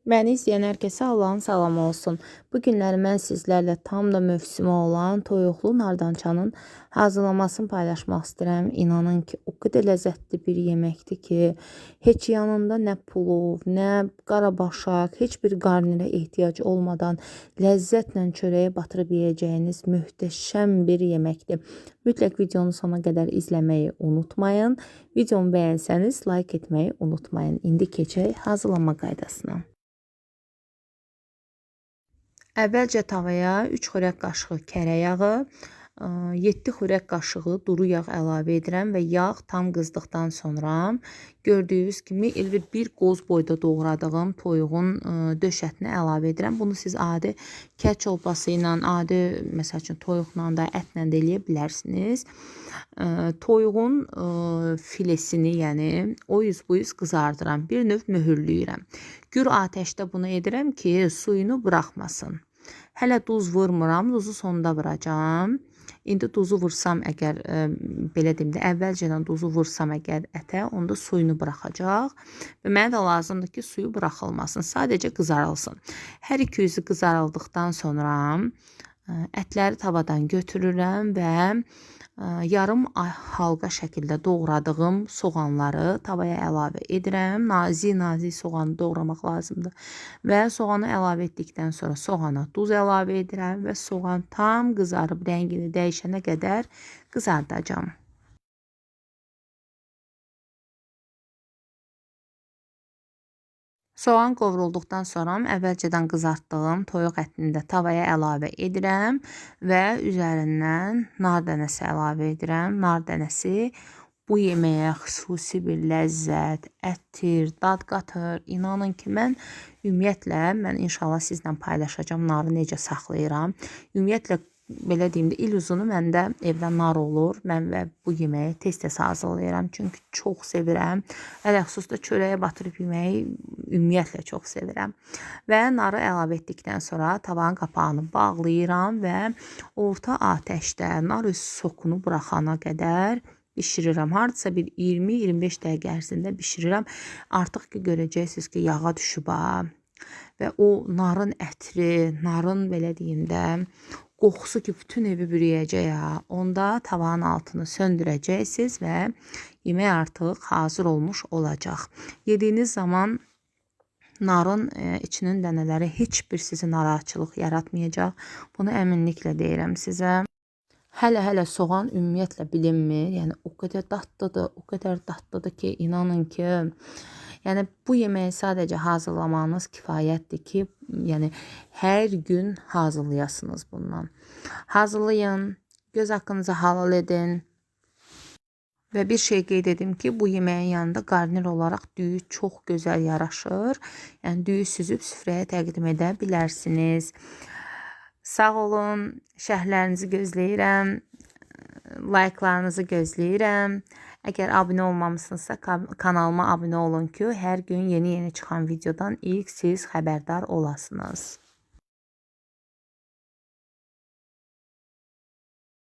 Məni izləyən hər kəsə Allahın salamı olsun. Bu günləri mən sizlərlə tam da mövsümü olan toyuqlu nardançanın hazırlamasını paylaşmaq istəyirəm. İnanın ki, o qədər ləzzətli bir yeməkdir ki, heç yanında nə plov, nə qarabaşaq, heç bir qarnirə ehtiyac olmadan ləzzətlə çörəyə batırıb yeyəcəyiniz möhtəşəm bir yeməkdir. Mütləq videonu sona qədər izləməyi unutmayın. Videomu bəyənsəniz like etməyi unutmayın. İndi keçək hazırlama qaydasına. Əvvəlcə tavaya 3 xörək qaşığı kərə yağı, 7 xörək qaşığı duru yağ əlavə edirəm və yağ tam qızdıqdan sonra gördüyünüz kimi elə bir qoz boyda doğradığım toyuğun döş ətini əlavə edirəm. Bunu siz adi kər çolpası ilə, adi məsəl üçün toyuqla da, ətlə də eləyə bilərsiniz. Toyuğun filesini, yəni o yüz bu yüz qızardıram. Bir növ möhürləyirəm. Gür atəşdə bunu edirəm ki, suyunu buraxmasın. Hələ duz vurmuram, duzu sonda vuracağam. İndi duzu vursam əgər, belə deyim də, əvvəlcədən duzu vursam əgər ətə, onda suyunu buraxacaq. Və mənə də lazımdır ki, suyu buraxılmasın, sadəcə qızarılsın. Hər iki yüzü qızarıldıqdan sonra ətləri tavadan götürürəm və yarım halqa şəkildə doğradığım soğanları tavaya əlavə edirəm. Nazik-nazik soğanı doğramaq lazımdır. Və soğanı əlavə etdikdən sonra soğana duz əlavə edirəm və soğan tam qızarıb rəngini dəyişənə qədər qızardacağam. Soğan qovrulduqdan sonra əvvəlcədən qızartdığım toyuq ətini də tavaya əlavə edirəm və üzərindən nar dənəsi əlavə edirəm. Nar dənəsi bu yeməyə xüsusi bir ləzzət, ətir, dad qatır. İnanın ki, mən ümumiyyətlə, mən inşallah sizlə paylaşacağam narı necə saxlayıram. Ümumiyyətlə, belə deyim də, il uzunu məndə evdə nar olur. Mən və bu yeməyi tez-tez hazırlayıram. Çünki çox sevirəm. Ələxüsus da çörəyə batırıb yeməyi ümumiyyətlə çox sevirəm. Və narı əlavə etdikdən sonra tavanın qapağını bağlayıram və orta atəşdə nar öz sokunu buraxana qədər bişirirəm. Hardasa bir 20-25 dəqiqə ərzində bişirirəm. Artıq ki, görəcəksiniz ki, yağa düşüb ha. Və o narın ətri, narın belə deyim də, qoxusu ki, bütün evi bürüyəcək ha. Onda tavanın altını söndürəcəksiniz və yemək artıq hazır olmuş olacaq. Yediyiniz zaman narın içinin dənələri heç bir sizi narahatçılıq yaratmayacaq. Bunu əminliklə deyirəm sizə. Hələ-hələ soğan ümumiyyətlə bilinmir. Yəni o qədər dadlıdır, o qədər dadlıdır ki, inanın ki, yəni bu yeməyi sadəcə hazırlamanız kifayətdir ki, yəni hər gün hazırlayasınız bundan. Hazırlayın, göz haqqınızı halal edin. Və bir şey qeyd edim ki, bu yeməyin yanında qarnir olaraq düyü çox gözəl yaraşır. Yəni düyü süzüb süfrəyə təqdim edə bilərsiniz. Sağ olun, şərhlərinizi gözləyirəm, like'larınızı gözləyirəm. Əgər abunə olmamışsınızsa kanalıma abunə olun ki, hər gün yeni-yeni çıxan videodan ilk siz xəbərdar olasınız.